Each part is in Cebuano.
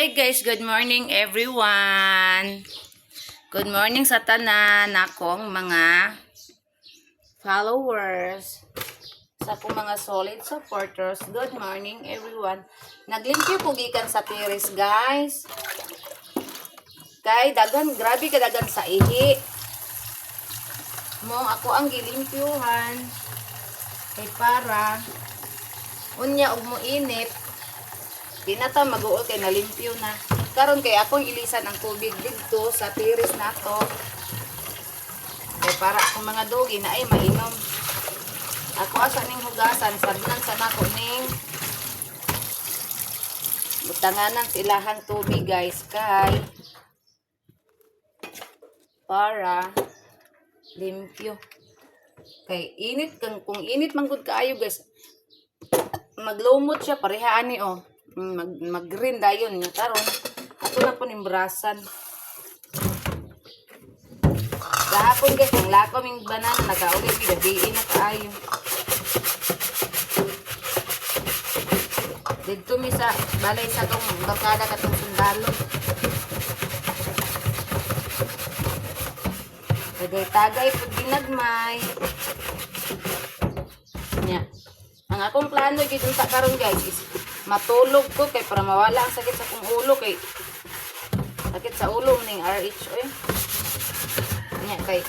Hi guys, good morning everyone. Good morning sa tanan akong mga followers, sa akong mga solid supporters. Good morning everyone. Naglimpyo ko gikan sa terrace, guys. Kay dagan, grabe ka dagan sa ihi. Mo ako ang gilimpyuhan kay para unya og mo init, di na ta mag-uol kay nalimpyo na. Karon kay akong ilisan ang tubig didto sa terrace nato. Kay para akong mga doggy na ay mainom. Ako asa ning hugasan, sabnan sa nako ning butanganan sa ilahang tubig, guys, kay para limpyo. Kay init kang kung init man gud kaayo, guys, maglumot siya pareha ani oh. Mag mag-green dayon niya karon. Ato na po ning brasan. Gahapon, guys, ang lako ming banana, nakauli mi gabi na kaayo. Didto mi sa balay sa tong barkada katong sundalo. Tagay-tagay pud ginagmay. Nya. Ang akong plano gid unta karon, guys, is matulog ko kay para mawala ang sakit sa akong ulo, kay sakit sa ulo ning RH oy. Nya kay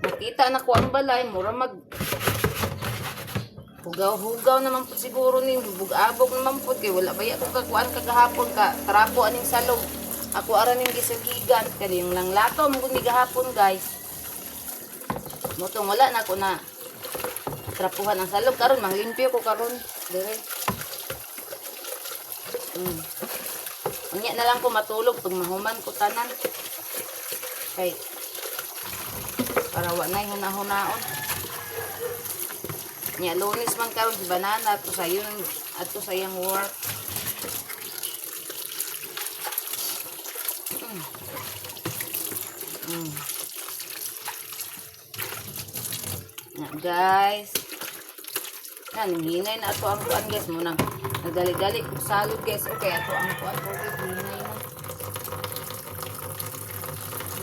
nakita na ko ang balay, mura mag hugaw-hugaw naman po siguro ning bugabog naman po kay wala ba ko kakuan kagahapon ka trapo aning salog. Ako ara ning gisilhigan kay yung lang lato mo ni gahapon, guys. Motong wala na ko na trapuhan ang salog karon, manglimpyo ko karon dire. Unya na lang ko matulog pag mahuman ko tanan. Kay para wa nay huna-hunaon. Nya Lunes man karon si Banana ato sa yun ato sa iyang work. Na guys. Yan, hinay na ato ang kuan, guys, mo nang nagdali-dali ko salud, guys. Okay, ato ang kuan tubig hinay na.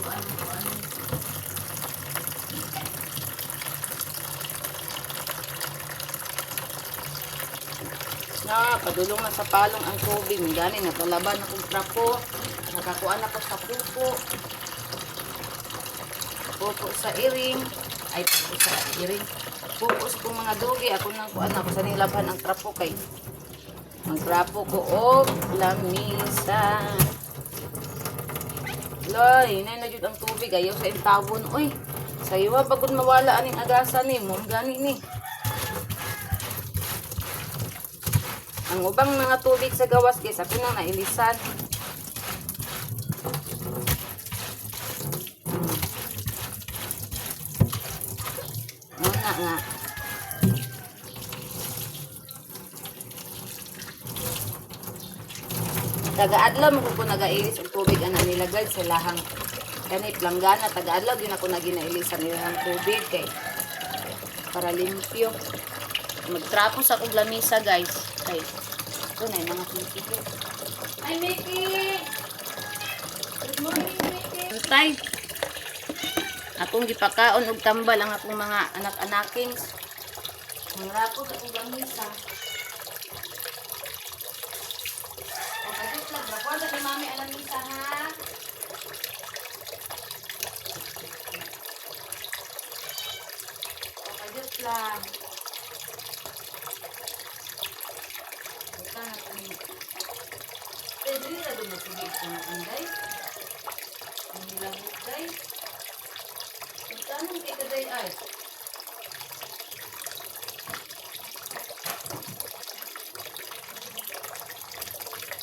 Kuan, kuan. Na, padulong na sa palong ang tubig. Gani, nagkalaban akong trapo. Nakakuan ako sa pupo. Pupo sa iring. Ay, pupo sa iring. Pupo sa kong mga dugi. Ako nang kuan ako sa nilabhan ang trapo kay magtrapo ko og lamisa. Loy, hinay na jud ang tubig. Ayaw sa intawon. Uy, sayo bagod mawala aning agasa ni mo. Gani ni. Ang ubang mga tubig sa gawas, guys, ako nang nailisan. Muna nga. Taga-adlaw mo ko nagailis og tubig ana nila, guys, sa lahang kani planggana, taga-adlaw din ako naginailisan nilang tubig kay para limpyo. Magtrapo sa akong lamisa, guys, kay ito na yung mga sisi. Hi, Mickey! Good morning, Mickey! Antay! Akong gipakaon og tambal ang akong mga anak-anakings. Mangrapo sa akong lamisa. Okay, lang. Nakuha sa ni Mami ang lamisa, ha? Okay, lang. Buta na kami. Eh, dili na doon matubig ko na anday. Ang nilabot, guys. Magkano kay kaday ay?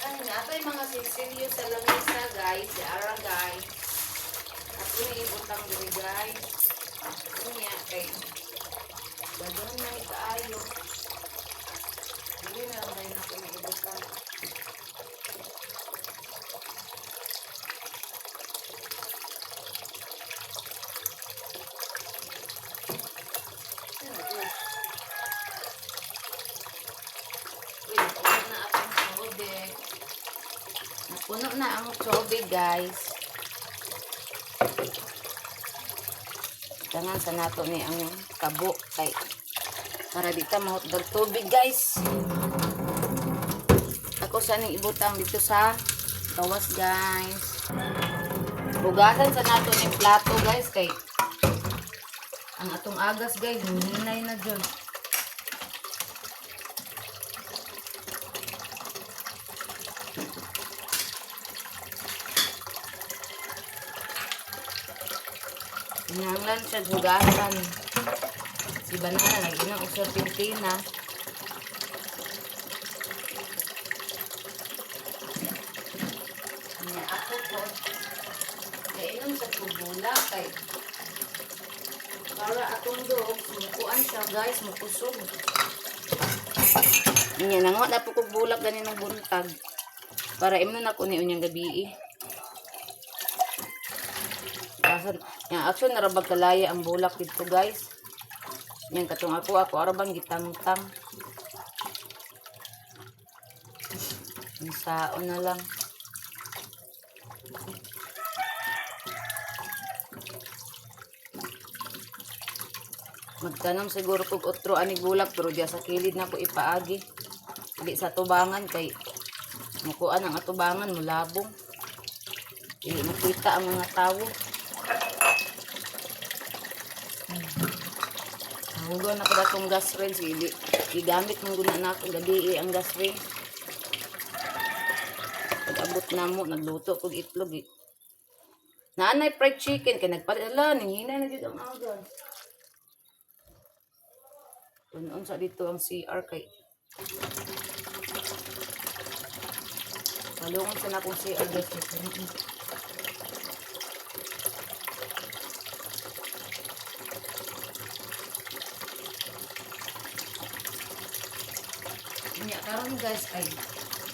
Ay, natay mga sisilyo sa lamisa, guys. Si Ara, guys. At ini ibutang diri, guys. Unya, kay gagawin na ikaayo. Hindi na lang tayo na ibutang. Ano to? Uy, napuno na akong tubig. Puno na ang tubig, guys. Tangan sa nato ni ang kabo kay para di ta mahutdag tubig, guys. Ako sa ning ibutang dito sa gawas, guys. Hugasan sa nato ning plato, guys, kay ang atong agas, guys, hinay na jud. Kinahanglan siya hugasan. Si Banana nag-inom og serpentina. Niya ako po. Kainom sa kubula kay para atong doog sumukuan siya, guys, mukusog. Niya nanguha na po kog bulak ganin ng buntag. Para imnon ako ni unyang gabi. Kasan, yan, actually narabag kalaya ang bulak dito, guys. Yan katong ako ako arabang gitangtang. Ang sao na lang. Magtanom siguro kog otro ani bulak pero diya sa kilid na ko ipaagi. Di sa tubangan kay mukuan ang atubangan mulabong. Dili makita ang mga tawo. Hugo na ko datong gas range ili gigamit mong guna na ako gabi eh, ang gas range. Pag abot na mo nagluto kog itlog eh. Naanay fried chicken kay nagpalit ala ninghinay na jud ang aga. Tunon sa dito ang CR kay Palungon sa na akong CR, guys, kay puno. Nya karon, guys, ay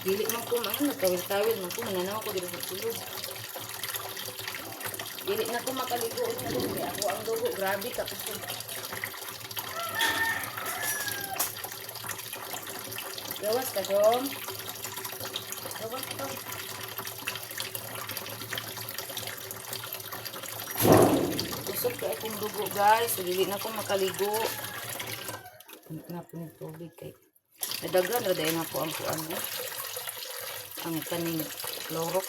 dili man ko man nagtawil-tawil man ko mananaw ko diri sa sulod. Dili na ko makaligo unya kay ako ang dugo grabe ka kusog. Gawas ka dong. Gawas ka. Kusog ka akong dugo, guys. So, dili na ko makaligo. Na po ng tubig kay nadaghan ra dayon ako ang kuan eh. Ang kaning Clorox.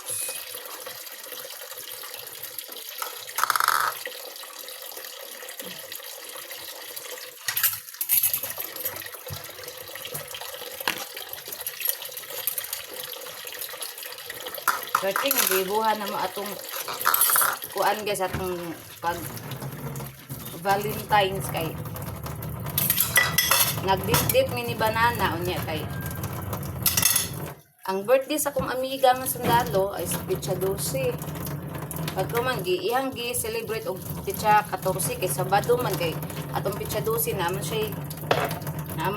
Searching, gibuhan na mo atong kuan, guys, atong pag Valentine's kay nagdit-dit mi ni Banana unya kay ang birthday sa akong amiga nga sundalo ay sa petsa 12. Pagka man gi iyang gi celebrate og petsa 14 kay Sabado man kay atong petsa 12 naman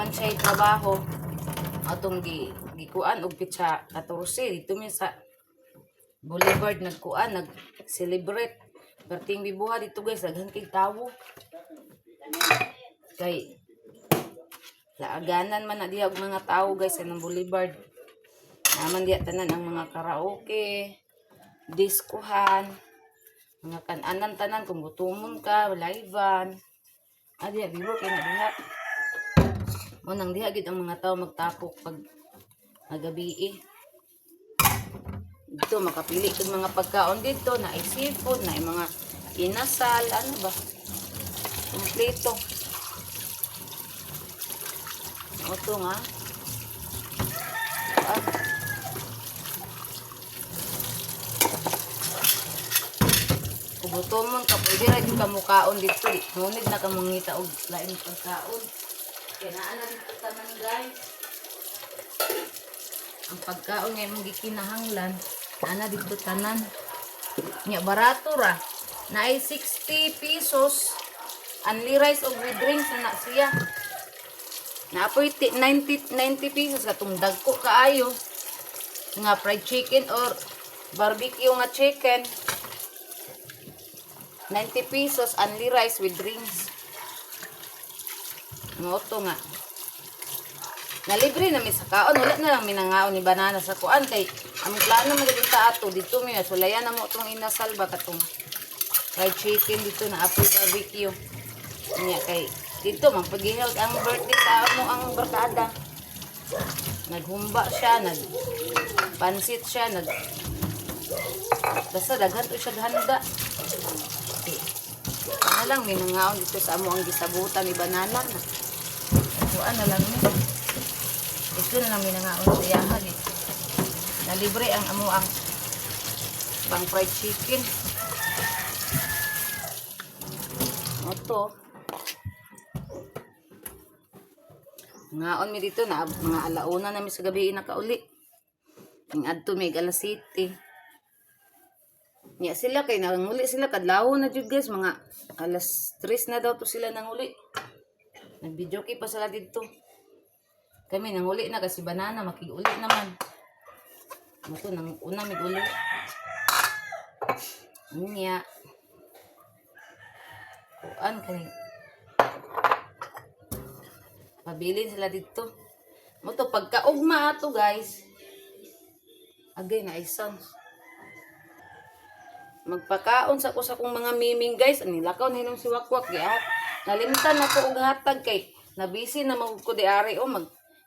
siya trabaho, atong gi gikuan og petsa 14 dito mi sa Boulevard nagkuan nag celebrate. Perting bibuha dito, guys, daghan kay tawo kay laaganan man na diha og mga tao, guys, sa nang Boulevard. Naman diha tanan ang mga karaoke, diskuhan, mga kananan tanan kung gutomon ka, livean. Ah, diha bibo kay na diha. Mo nang diha gid ang mga tao magtapok pag magabi eh. Dito makapili kag mga pagkaon dito, na seafood, na mga inasal, ano ba? Kompleto. Oto nga. Ah. Kung gutomon ka, pwede ra jud ka mukaon dito. Ngunit na ka mangita og lain pagkaon. Kaya naa na dito tanan, guys. Ang pagkaon nga imong gikinahanglan, naa na dito tanan. Nya barato ra. Naay 60 pesos. Only rice og with drinks na na siya. Naapoy 90, 90 pesos katong dagko kaayo nga fried chicken or barbecue nga chicken. 90 pesos only rice with drinks. Moto nga. Nalibre na mi sa kaon, wala na lang minangaon ni Banana sa kuan kay Ang plano mo gud ta ato dito mi sulayan na mo itong inasal ba katong fried chicken dito na apple barbecue. Nya kay dito man pag-held ang birthday sa amo ang barkada. Naghumba siya, nag pansit siya, nag basta daghan to siya handa. Okay. Ano lang, may nangaon dito sa amo ang gisabutan ni banana na. Kuan na lang ni. Ito na lang may nangaon sa iyaha eh. Nalibre ang amo ang pang fried chicken. Oto. Ngaon mi dito na mga alauna na mi sa gabi nakauli. Ang adto mi alas 7. Nya sila kay nanguli sila kadlaw na jud guys, mga alas 3 na daw to sila nanguli. Nag-video pa sila didto. Kami nanguli na kasi banana makiguli naman. Mo nang una mig uli. Nya. Kuan kay pabilin sila dito. Mo to pagkaugma ato guys. Agay na isan. Magpakaon sa ko sa akong mga miming guys. Ani lakaw na hinong si Wakwak giat. Nalimtan ako og hatag kay nabisi na magud ko di ari o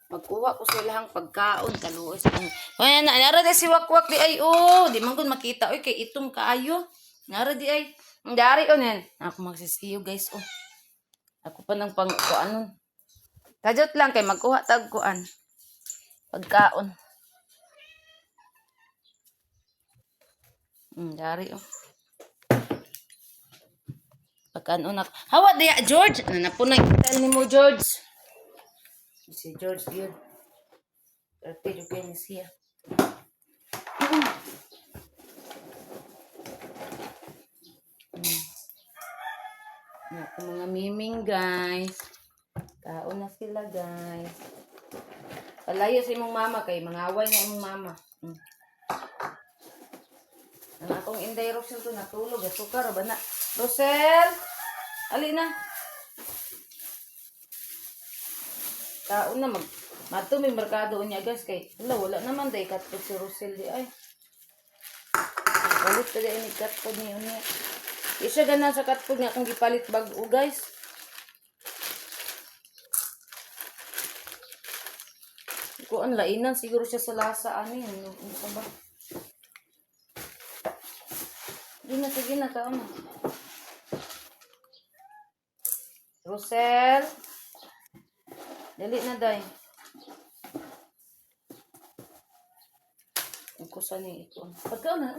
magkuha ko sa ilahang pagkaon kaluoy sa akong. Ay na nara di si Wakwak di ay oh, di man gud makita oy kay itom kaayo. Nara di ay. Ang dari o nen. Ako magsisiyo guys oh. Ako pa nang pang kuanon. Kajot lang kay magkuha tag kuan. Pagkaon. Dari oh. Pagkaon na. Hawa diya George. Nanapunay ital nimo George. Si George yun. Perte jud kay ni siya. Ako mga miming guys. Kaon na sila guys. Palayo sa imong mama kay mangaway na imong mama. Ang akong Inday Rosel to natulog. Asukar ba na? Rosel! Ali na. Kaon na mag Madto may merkado niya guys kay wala wala naman day katpod si Rosel di ay. Palit pa di ay ni katpod niya niya. Di siya ganan sa katpod nga akong gipalit bag-o guys. Kuan lainan siguro siya sa lasa ani ano, ano pa ba? Di na sige na kaon na. Rosel. Dali na day. Ang kusa ni ito. Pagkaon na.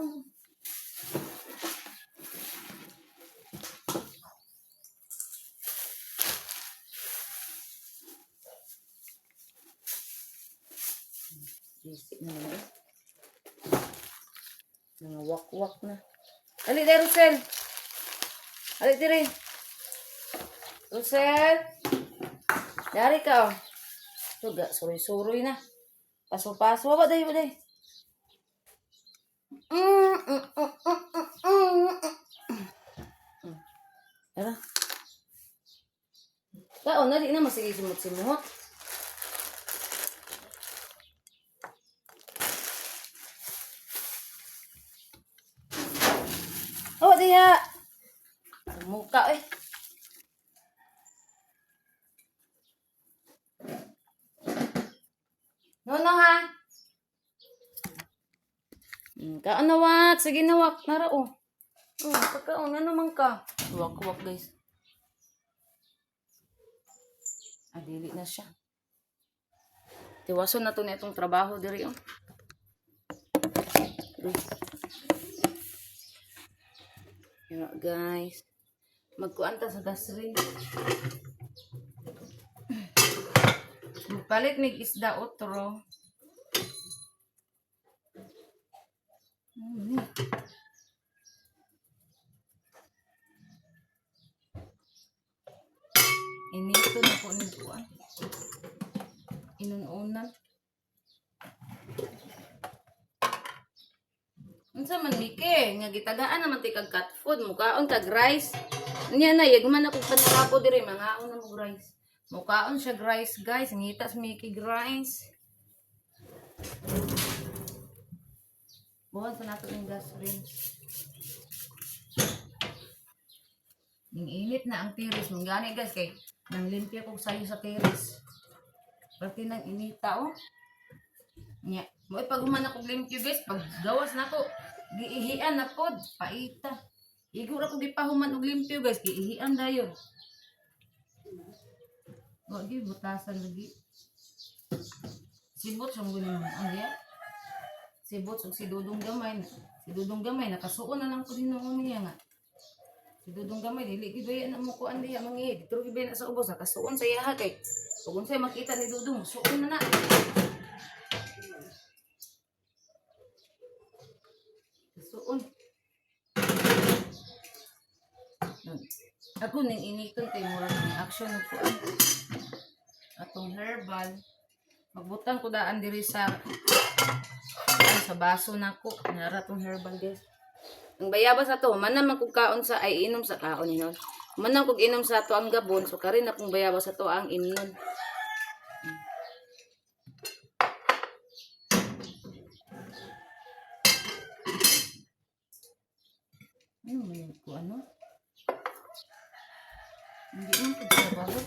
Isip na naman eh. Mga wak-wak na. Ali day, Rosel. Ali dire. Rosel. Dari ka oh. Suga, suroy-suroy na. Paso-paso. Waday, waday. Tara. Kaon na di na masige simot-simot. Oh, diha. Sa muka eh. No, no ha. Kaon na wak. Sige na wak. Nara oh. Oh, pagkaon na naman ka. Wak wak guys. Adili na siya. Tiwason na to na itong trabaho diri oh. Yun guys. Magkuan ta sa gasrin. Magpalit mig isda otro. Inito na po ni kuan. Inununan. Unsa man Mike, nga gitagaan naman ti kag cat food, mukaon kag rice. Nya na yag man ako panarabo diri mangaon na mo rice. Mukaon siya rice guys, ngita si Mickey rice. Buwan sa nato yung gas range. Ning init na ang tiris. Mong gani guys kay nang limpyo kog sayo sa tiris. Pati nang inita oh. Nya, mo pag human ako limpyo guys, pag gawas nako, giihian na pod, paita. Igo ra ko gipahuman og limpyo guys, giihian dayon. Wa gi butasan lagi. Sibot sa mga ang diya. Sibot ug si Dudong Gamay. Si Dudong Gamay nakasuon na lang ko hinuon niya nga. Si Dudong Gamay dili gid baya na mo kuan diha mangi. Dito gid baya na sa ubos nakasuon sa iyaha kay ug unsay makita ni Dudong suon na na. Suon. Ako ning initon kay murag ni action og kuan. Atong herbal. Magbutang ko daan diri sa baso nako. Nara tong herbal guys. Ang bayabas ato, man naman kog kaon sa ay inom sa kaon hinon. Man naman kog inom sa ato ang gabon, so karin akong bayabas ato ang imnon. Ano man yun ko ano? Hindi man ko trabaho.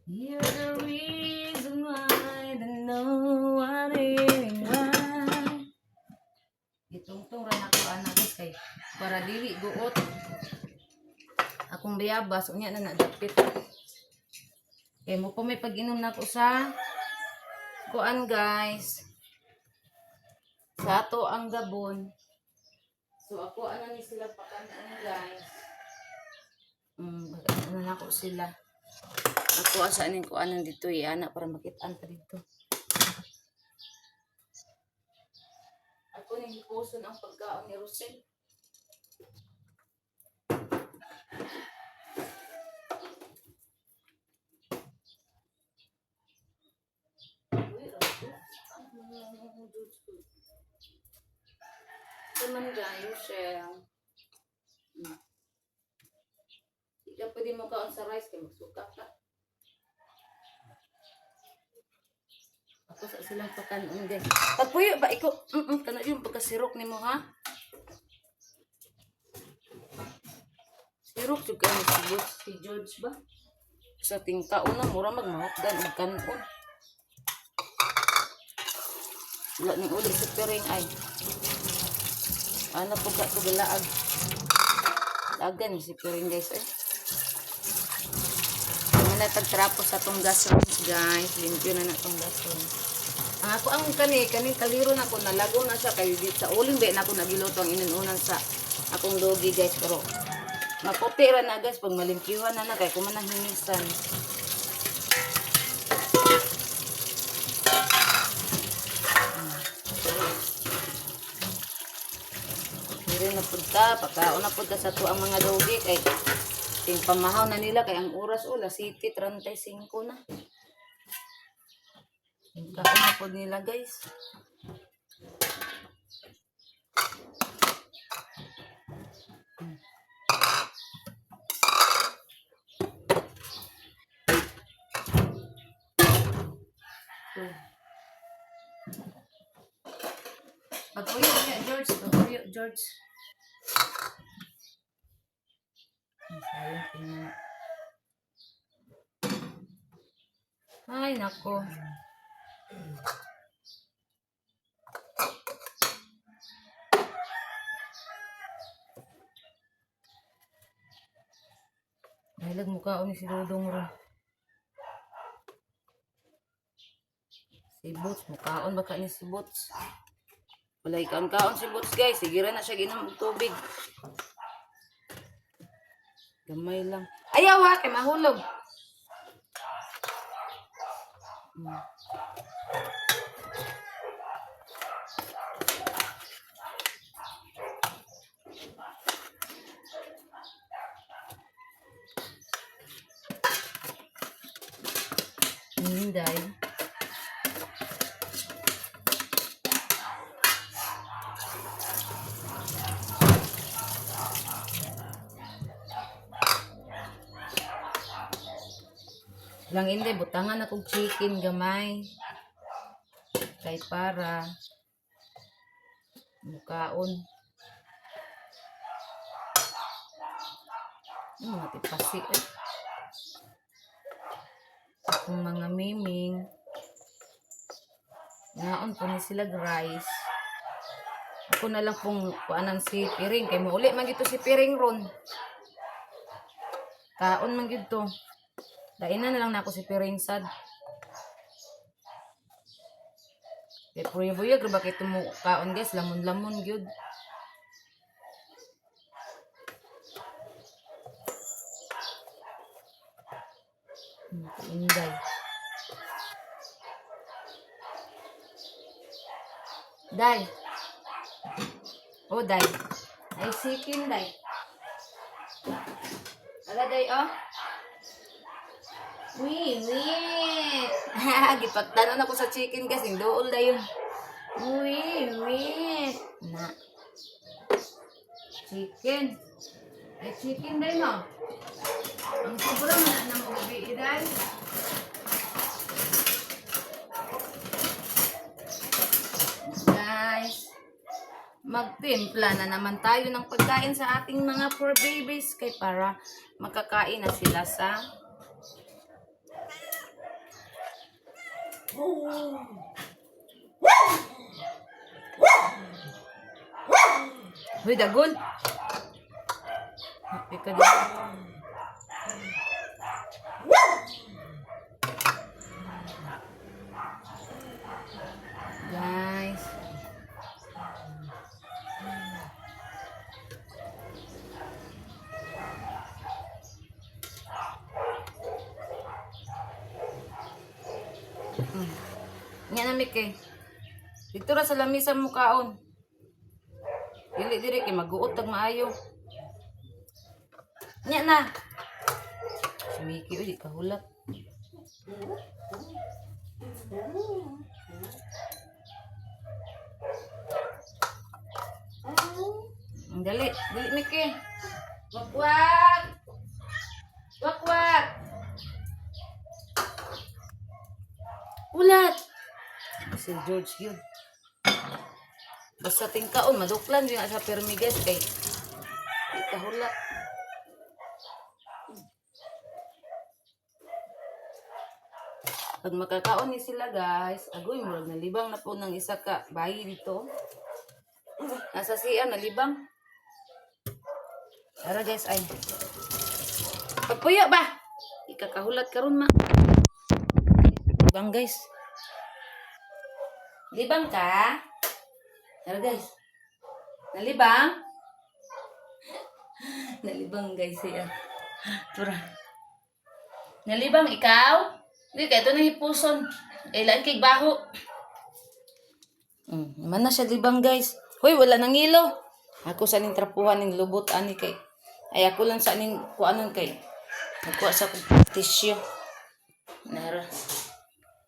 You're the reason why that no one is why. Itungtong ra nako ana guys kay para dili guot. Akong bayabas unya na nadapit. Kay mo po may pag-inom nako sa kuan guys. Sa ato ang gabon. So ako ana ni sila pakanon guys. Ano na ako sila. Ako asa ning kuanan dito eh, ana para makitaan pa dito. Ako ning hipuson ang pagkaon ni Rosel. Uy, ako. Ang Diyos ko. Ito man guys, Rochelle. Di ka pwede mo kaon sa rice kay magsuka ka. Ako sa silang pagkanon guys. Pagpuyo ba ikaw? Kana yung pagkasirok nimo ha? Sirok jud kay si George, si George ba? Sa tingkaon na mura magmahapdan og kanon. Wala ni uli sa piring ay. Ano po ka tugalaag? Lagan si piring guys eh. Ano na tagtrapo sa tong gas range guys. Limpyo na na tong gas range. Ang ako ang kani kani kaliro na ko nalago na siya kay di sa uling ba na ako nagiluto ang inununan sa akong dogi guys pero maputi ra na guys pag malimpyuhan na na kay kuman ang hinisan. Diri na pud ta, pagkaon na pud ta sa tuang mga dogi kay ting pamahaw na nila kay ang oras o las 7:35 na. Kaon na pud nila guys. Pag-uyo niya, George. Pag-uyo, George. Ang sayang tingnan. Ay, nako. Dahilag mukha ni si Dudong ron. Si Boots, mukhaon baka ni si Boots. Wala ikaon-kaon si Boots guys. Sige ra na siya ginom og tubig. Gamay lang. Ayaw ha, kay mahulog. Inday. Lang inday, butangan akong chicken gamay. Kay para mukaon. Yung mga tipasi eh. Akong mga miming. Ngaon po ni sila rice. Ako na lang pong kuanan si Piring. Kay mauli man gito si Piring ron. Kaon man gid to. Dainan na lang nako si Piring sad. Kay puyog ra ba kay tumo kaon, guys, lamon-lamon gyud. Inday. Day. Oh, day. Ay, sikin, day. Ala, day, oh. Wee, wee. Gipagtanon ako sa chicken kasi dool na yun. Wee, wee. Na. Chicken. Ay, chicken day, no? Ang sobra man na nang ubi, day. Guys, magtimpla na naman tayo ng pagkain sa ating mga poor babies kay para makakain na sila sa Hoy, dagol! Happy ka dito. Guys. Nga na, Mike. Dito ra sa lamisa mo kaon. Dili diri kay maguot tag maayo. Nya na. Si Miki uy, di kahulat. Ang dali, dali, Miki. Wakwak. Wakwak. Ulat. Si George yun. Basta tingkaon, maduklan yun sa permi, guys, kay di kahulat. Pag makakaon ni sila, guys, agoy, murag nalibang na po ng isa ka bayi dito. Nasa siya, nalibang. Tara, guys, ay. Pagpuyo ba? Ikakahulat karon ma. Libang, guys. Libang ka? Tara, guys. Nalibang? Nalibang, guys, siya. Tura. Nalibang ikaw? Hindi, kaya ito na hipuson. Eh, lain kay baho. Naman na siya libang, guys. Hoy, wala nang ilo. Ako sa ning trapuhan ning lubot ani kay. Ay ako lang sa ning kuanon kay. Nagkuha sa kong tissue. Nara.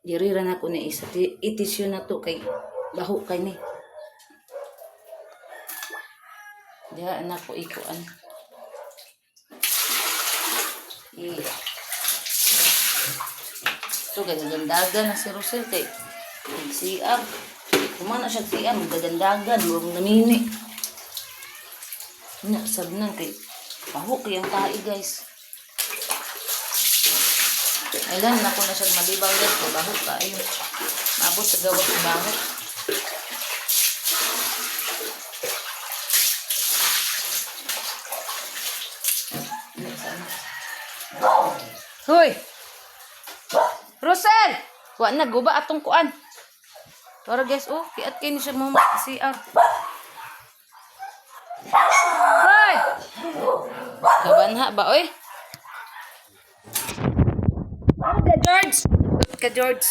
Diri ra na ko ni isa i-tissue na to kay baho kay ni. Diha na ko ikuan. I So, gadagandagan na si Rosel kay CR. Kumana siya CR, magdagandagan, murag namini. Na, sabnan kay paho kay ang tae, guys. Ailan na ko na siya malibang, guys, mabaho kaayo. Maabot sa gawas sa baho. Hoy! Rosel! Wa na guba atong kuan. Tara, guys, oh, kiat kay ni siya mo CR. Hoy! Kabanha ba oy? Ka George. Ka George.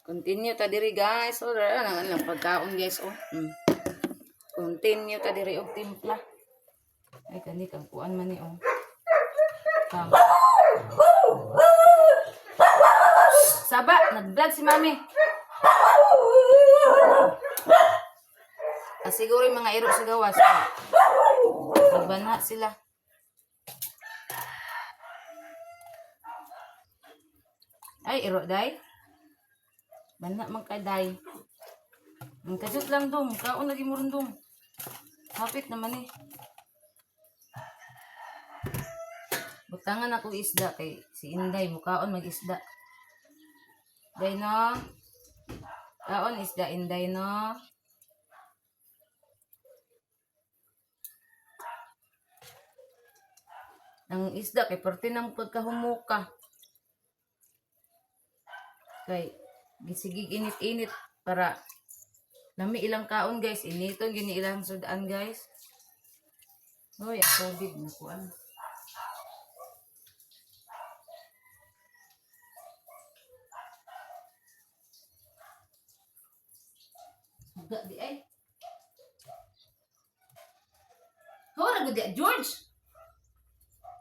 Continue ta diri, guys. Oh, dara na lang pagkaon, guys, oh. Continue ta diri og timpla. Ay kani kang kuan man ni oh. Kang. Saba, nag-vlog si Mami. Ah, siguro yung mga iro sa gawas. Oh. Nagbana sila. Ay, iro, day. Bana man kay day. Ang kasut lang dong, kaon lagi mo ron dong. Hapit naman eh. Butangan ako isda kay si Inday mukaon mag isda. Day no. Kaon isda Inday no. Ang isda kay parte ng pagkahumuka. Kay gisigig init-init para lami ilang kaon, guys. Initon gini ilang sudan, guys. Hoy, ang tubig na kuan. Suga di ay. Hora gud di George.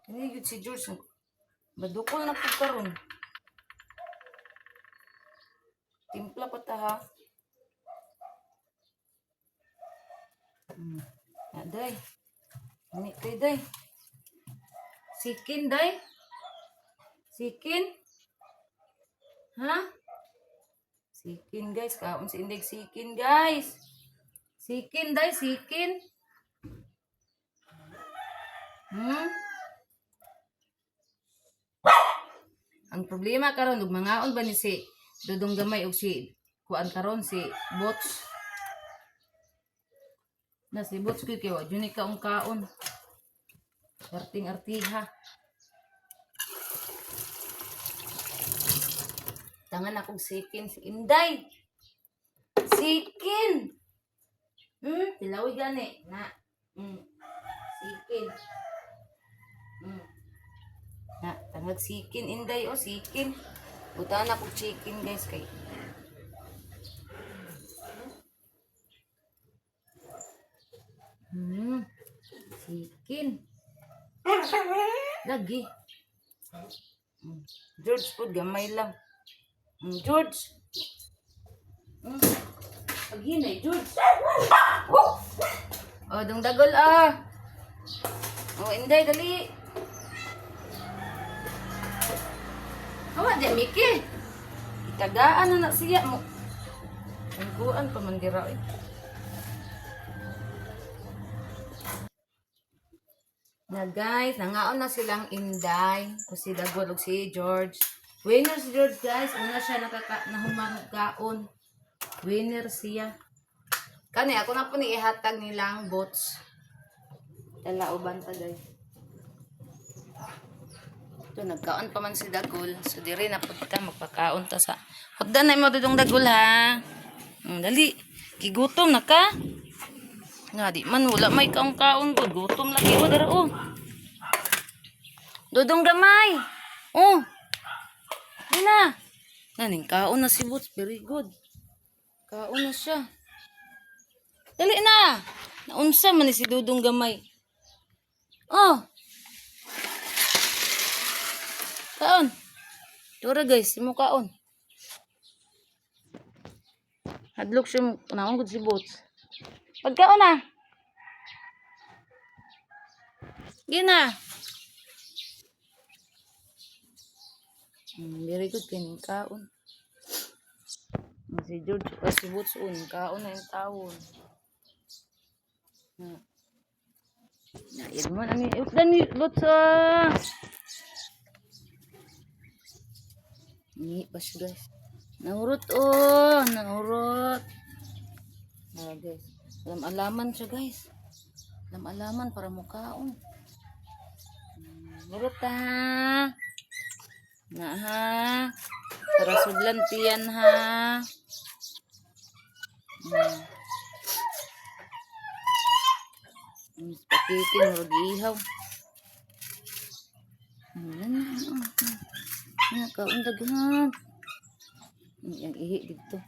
Kani gyud si George. Madukol na pud karon. Timpla pa ta ha. Aday. Ani kay day. Sikin day. Sikin. Ha? Sikin, guys, kaon si Inday sikin, guys. Sikin day, sikin. Ang problema karon ug mangaon ba ni si Dudong Gamay og si kuan karon si Bots. Na si Bots kuy kay wa jud ni kaon kaon. Arting artiha. Tangan akong sikin si Inday. Sikin. Tilawi gani na. Sikin. Na, tangag sikin Inday o sikin. Butan ako chicken, guys, kay. Sikin. Lagi. George po, gamay lang. George. Paghinay, George. Oh, dong dagol ah. Oh, Inday, dali. Hawa di, Miki. Itagaan na na siya mo. Ang kuan pa man dira eh. Na guys, nangaon na silang Inday, o si Dagol ug si George. Winner si George, guys, una siya nakaka nahumangkaon. Winner siya. Kani ako na po ni ihatag nilang bots. Talauban ta, guys. Ito, nagkaon pa man si Dagol. So, diri na pud ta, magpakaon ta sa. Hutdan na imo dudong Dagol ha. Dali. Gigutom na ka. Nga di man wala may kaon-kaon gud. Gutom lagi ko dira oh. Dudong Gamay. Oh. Di na. Naning kaon na si Boots. Very good. Kaon na siya. Dali na. Naunsa man ni si Dudong Gamay. Oh. Kaon. Tura guys, imo kaon. Hadlok siya, naon gud si Boots. Pagkaon na. Gina. Very good kining kaon. Si George o si Boots un kaon na yung tawon. Na. Na, mo ani utdan ni Boots ah. Ni pa siya, guys. Nahurot oh, nahurot. Ah, guys. Alam-alaman siya, guys. Alam-alaman para mukaon. Hurot ha. Na ha. Para sudlan tiyan ha. Spaghetti, murag ihaw. Ano na, ano, kaon daghan. Yang ihi dito.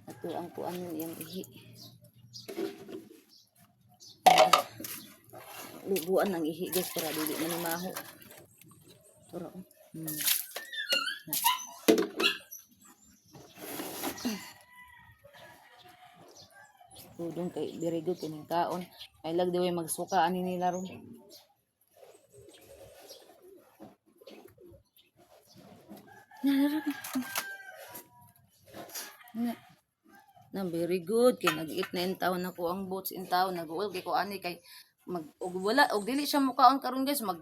Ato ang kuan yang ihi. Lubuan ang ihi, guys, para dili man maho. Para oh. Na. Tudong kay very good kining kaon. Ay lag diway magsuka ani nila ron. Na, na, na. Na. Na very good kay nag-eat na in taon nako ang Boots in taon, nag-uol kay ko ani kay mag og wala og dili siya mukaon karon, guys, mag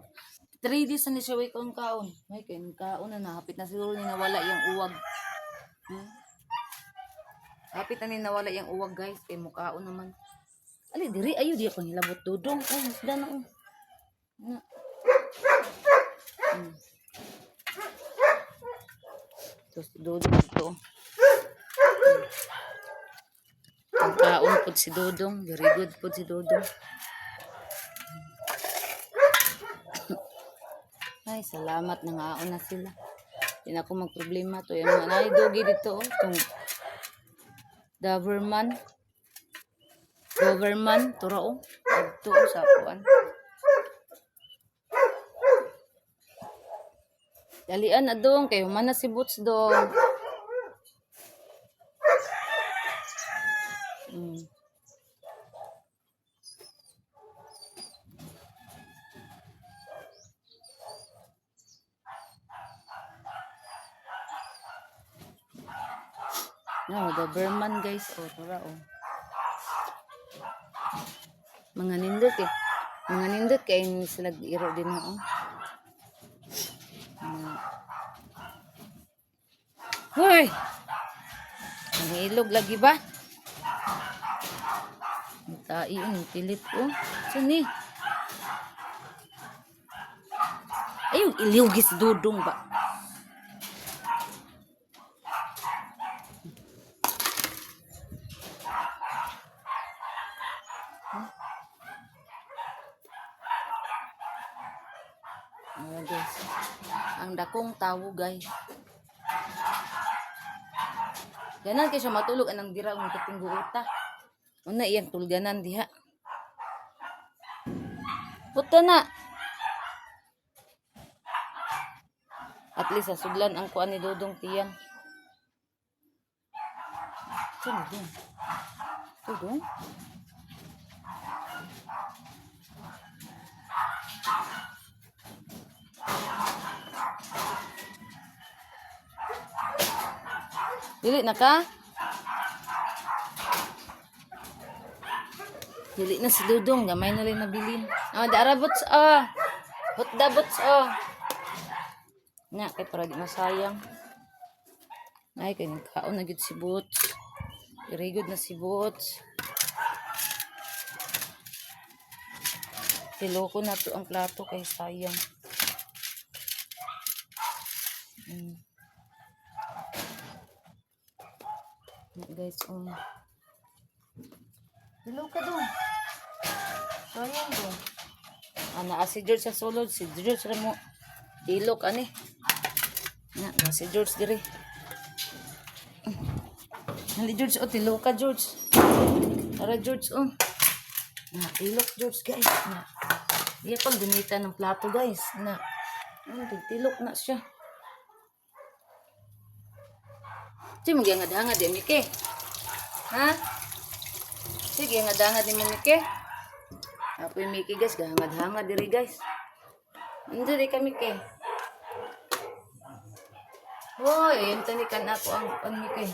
3 days na ni siya way kaon kaon. May kay kaon na na hapit na siguro ni nawala yung uwag. Hapit na ni nawala yung uwag, guys, kay mukaon naman. Ali diri ayo di ako nilabot, Dudong. Oh, isda na oh. Na. Tapos Dudong ito. Ang kaon pod si Dudong. Very good pod si Dudong. Ay, salamat. Nangaon na sila. Hindi na ako magproblema to. Yung mga nay, doggy dito. Oh. Itong Doberman. Doberman. Tura oh. Ito oh, sa kuan. Dalian na dong. Kay human na si Boots dong. No, Doberman, guys. Oh, tura oh. Mga nindot eh. Mga nindot kay ni sila iro din oh. Mga. Hoy! Ang ilog lagi ba? Ang tai ang pilit oh. Sani? Ay, yung iliwgis Dudong ba? Ayan, guys. Ang dakong tawo, guys. Ganan kay siya matulog anang dira ang katingguota. Una iyang tulganan diha. Puta na. At least sa sudlan ang kuan ni Dudong tiyan. Sino dong? Dudong? Dili na ka? Dili na si Dudong, gamay na lang nabilin. Ah, dara Bots ah. Hotda Bots ah. Na kay para di masayang. Ay kay kaon na gyud si Boots. Very good na si Boots. Tiloko na to ang plato kay sayang. Na, guys, oh. Hello ka dong. Sayang dong. Ah, naa si George sa sulod. Si George ra mo. Tilok, ani. Na, na si George diri. Hali George, oh, tilok ka, George. Tara, George, oh. Na, tilok, George, guys. Na. Di pag gumita ng plato, guys. Na. Ano, tilok na siya. Sige, magyangad-hangad, eh, Mike. Ha? Sige, hangad-hangad ni mo, Mike. Ako yung Mickey, guys. Gahangad-hangad diri, guys. Ano diri ka, Mickey? Hoy, ayun tanikan ako ang Mickey.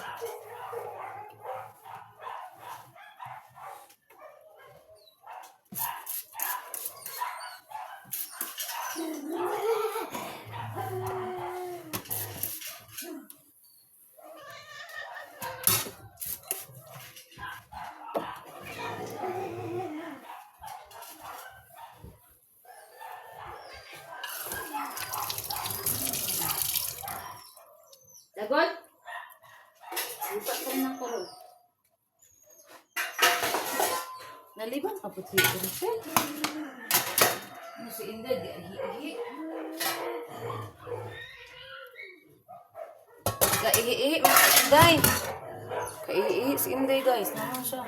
Dagon? Lipat ko ng kurog. Naliban ka po si Rochelle. Ano si Inday? Di ahi-ahi. Kaihi-ihi mga Inday. Kaihi-ihi si Inday, guys. Naman siya.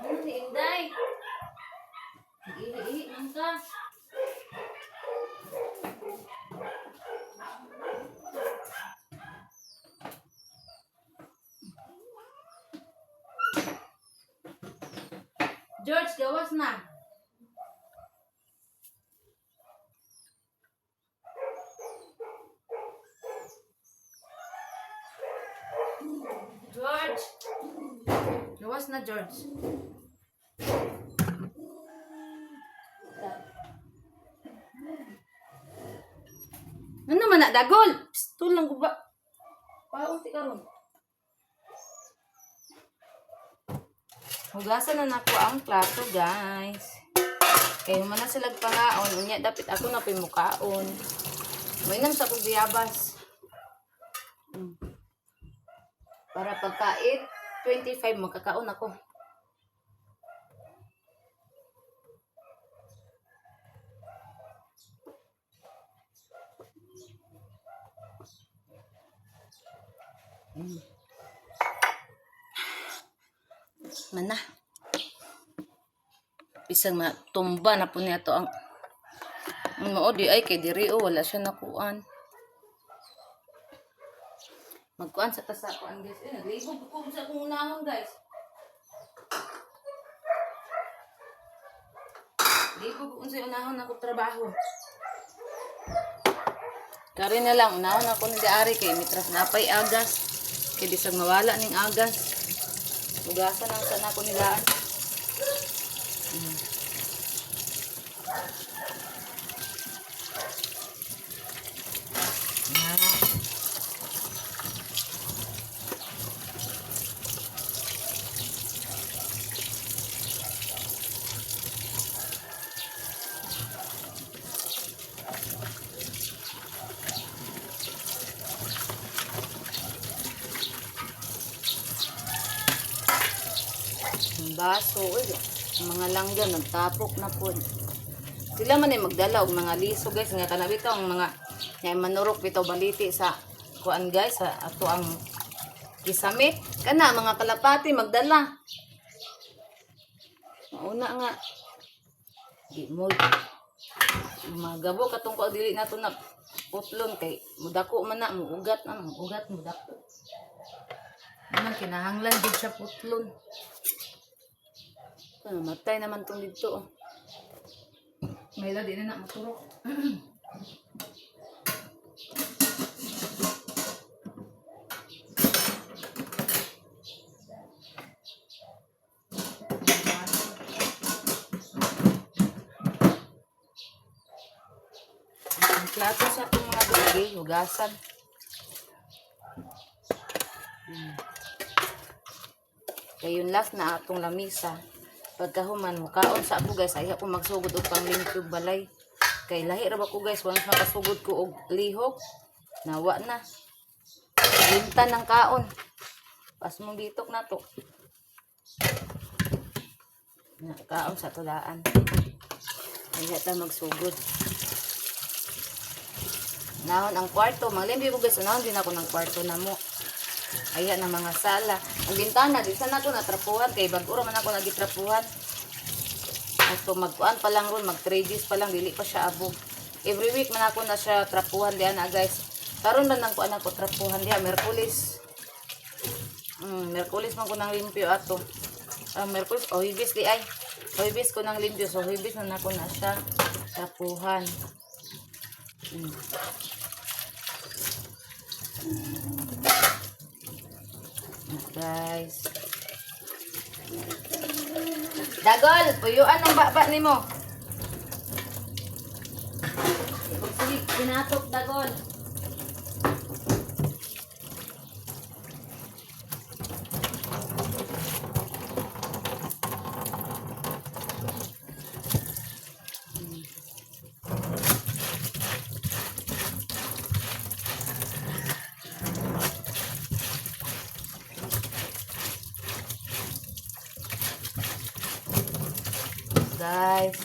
Ano si Inday? Ihi-ihi man ka. George, gawas na. Gawas na, George. Ano man na, dagol? Pistol lang ko ba? Paunti ka ron. Hugasan na nako ang plato, guys. Kay human na sila pangaon, unya dapit ako na pimukaon. Mainam sa kong biyabas. Para pagka 8:25 magkakaon ako. Mana. Bisag matumba na po niya to ang mao di ay kay diri oh, wala siya nakuan. Magkuan sa tasa kuan, guys. Eh, naglibog ko sa akong unahon, guys. Libog ko sa unahon ako trabaho. Kari na lang unahon ako ni Dari kay mitras na pay agas. Kay bisag mawala ning agas. Hugasan ang sana ko nila. Na. Ang baso, uy, ang mga langga nagtapok na po. Sila man ay magdala og mga liso, guys, nga kana bitaw ang mga nga manurok bitaw baliti sa kuan, guys, sa ato ang kisame kana mga kalapati magdala. Mauna nga di mo magabo katong ko dili nato na putlon kay mudako man na muugat na muugat mudako. Naman kinahanglan jud siya putlon. Namatay naman tong dito. Oh. May di na na maturok. Ang plato sa itong mga dugi, hugasan. Kayon last na atong lamisa. Pagkahuman mukaon sa ako, guys, ay ako magsugod og panglimpyog balay. Kay lahi ra ba ko, guys, once makasugod ko og lihok, nawa na. Lintan ng kaon. Pas mong bitok na to. Na kaon sa tulaan. Ay ta magsugod. Nahon ang kwarto, maglimpyo ko, guys, nahon din ako ng kwarto na mo. Ayan ang mga sala. Ang bintana, di sana ako natrapuhan kay bag-o ra man ako nagitrapuhan. Ato magkuan pa lang ron, mag 3 days pa lang dili pa siya abog. Every week man ako na siya trapuhan diha na, guys. Karon man nang kuan ako trapuhan diha Merkulis. Merkulis man ko nang limpyo ato. Ah, Merkulis o Huwebes di ay. Huwebes ko nang limpyo, so Huwebes man ako na siya trapuhan. Guys. Dagol, puyuan ang baba nimo. Sige, pinatok, dagol. Guys.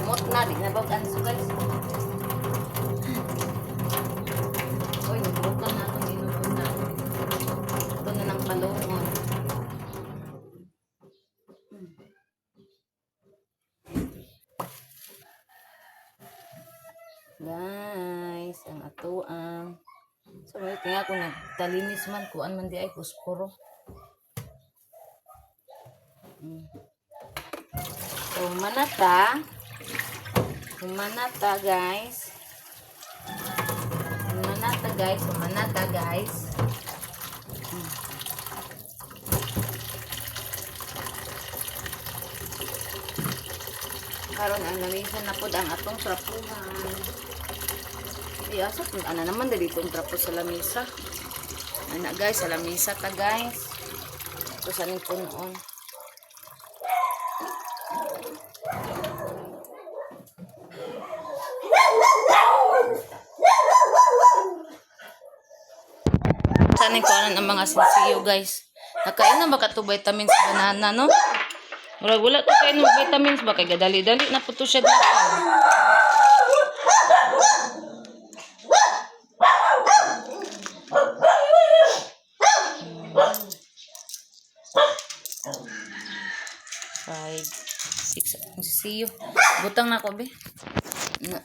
Mot na, di na bag anso, guys. Uy, nagbuka na ako, ginuon na. Ito na ng palungon. Guys, ang ato ang Ako nagtalinis man, kuan man di ay kuskuro. So, manata. Manata, guys. Manata, guys. Manata, guys. Karon ang lamisa na pod ang atong trapuhan. Di asa kung ana naman dali itong trapo sa lamisa. Ana, guys, sa lamisa ta, guys. Ito sa ning punoon. Sa ning kuanan ang mga sinsiyo, guys. Nakain na ba ka to vitamins banana, no? Murag wala to kain ng vitamins ba kay gadali-dali na po to siya dito. Five, six, ang sisiyo. Butang na ko, be. Na.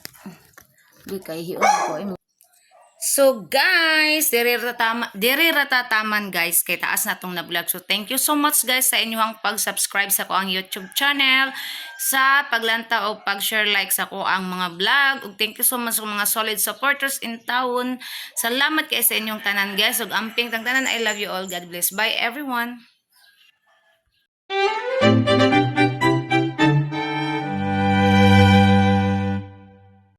Di kay hion ko ay. So guys, diri ra ta taman, guys, kay taas na tong na-vlog. So thank you so much, guys, sa inyong pag-subscribe sa akoang YouTube channel, sa paglanta o pag-share, like sa akoang mga vlog. Ug thank you so much sa mga solid supporters in town. Salamat kay sa inyong tanan, guys. Ug amping tang tanan. I love you all. God bless. Bye, everyone.